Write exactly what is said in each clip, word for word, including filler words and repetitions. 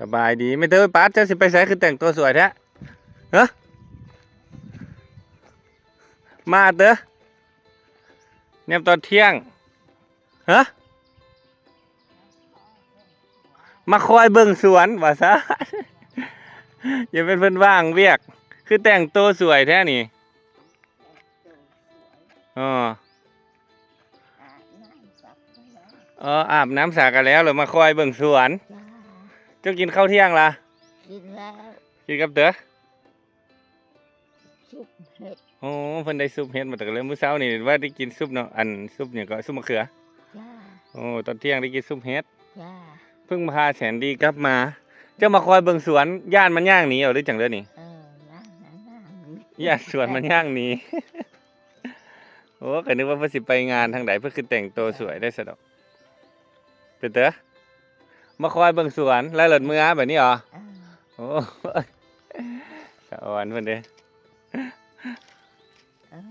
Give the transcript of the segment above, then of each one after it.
สบายดี แม่เต๋อ ปาด เจ้าสิไปไส คือแต่งตัวสวยแท้ ฮะ มาเต๋อ เนี่ย ตอนเที่ยง ฮะ มาคอยเบิ่งสวน ว่าซะ อย่าเป็นเพิ่นว่างเวียก คือแต่งตัวสวยแท้นี่ อ๋อ อาบน้ำสระกันแล้ว เออ อาบน้ำสระกันแล้ว เลยมาคอยเบิ่งสวน จ้า เจ้ากินข้าวเที่ยงละ กินแล้ว กินกับเต๋อ ซุปเห็ด โอ้ เพิ่นได้ซุปเห็ดมาแต่ก็เลย มื้อเช้านี่ว่าได้กินซุปเนาะ อันซุปเนี่ยก็ซุปมะเขือ จ้า โอ้ ตอนเที่ยงได้กินซุปเห็ด จ้า เพิ่งพาแสนดีกลับมา เจ้ามาคอยเบิ่งสวน ย่านมันย่างหนีเอาหรือจั่งเด้อนี่ เออ ย่านมันย่างหนี ย่านสวนมันย่างหนี โอ้ ก็นึกว่าเพิ่นสิไปงานทางใด เพิ่นคือแต่งตัวสวยได้ซะดอก เต๋อ มาคอยเบิ่งสวน แล้วหลดเมือแบบนี้เหรอ เออ โอ้ สะออนเพิ่นเด้ เออ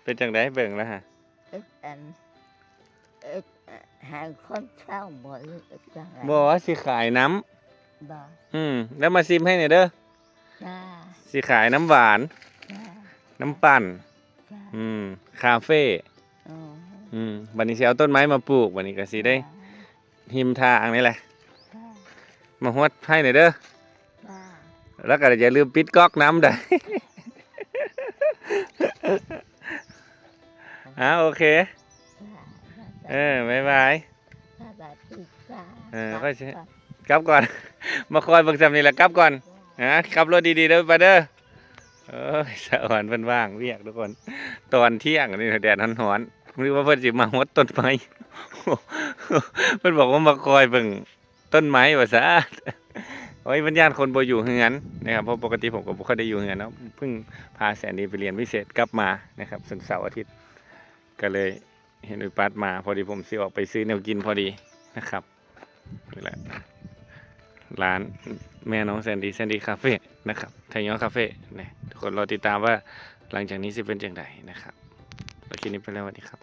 เป็นจั่งใดเบิ่งแล้วฮะ เอ็ดอัน เอ็ด หาคนเช่าบ่ หรือเอ็ดจั่งใด บ่ ว่าสิขายน้ำ บ่ อืม แล้วมาซิมให้หน่อยเด้อ จ้า สิขายน้ำหวาน จ้า น้ำปั่น จ้า อืม คาเฟ่ อ๋อ อืม บัดนี้สิเอาต้นไม้มาปลูก บัดนี้ก็สิได้ จ้า หิมทางนี่แหละ จ้า มาฮดให้หน่อยเด้อ จ้า แล้วก็อย่าลืมปิดก๊อกน้ำเด้อ อ่า โอเค จ้า เออ บ๊ายบาย สวัสดีจ้า เออ กลับ ค่อยสิ ก่อน กลับก่อน มาคอยเบิ่งซ้ำนี่แหละ กลับก่อน จ้า นะ ขับรถดีๆเด้อ ไปเด้อ เอ้ย สะออนเพิ่นว่างเวียกทุกคน ตอนเที่ยงนี่แดดฮ้อนๆ นึกว่าเพิ่นสิมาฮดต้นไม้ เพิ่นบอกว่ามาคอยเบิ่งต้นไม้ว่าซะ โอ้ย เพิ่นย้านคนบ่อยู่เฮือนนะครับ เพราะปกติผมก็บ่ค่อยได้อยู่เฮือนเนาะ เพิ่งพาแสนดีไปเรียนพิเศษกลับมานะครับ ซึ่งเสาร์อาทิตย์ ก็เลยเห็นอุยปัดมา พอดีผมสิออกไปซื้อแนวกินพอดีนะครับ นี่แหละ ร้านแม่น้องแสนดี แสนดีคาเฟ่นะครับ ไทยย้อคาเฟ่ นะ ทุกคนรอติดตามว่าหลังจากนี้สิเป็นจั่งใดนะครับ แล้วคลิปนี้ไปแล้ว สวัสดีครับ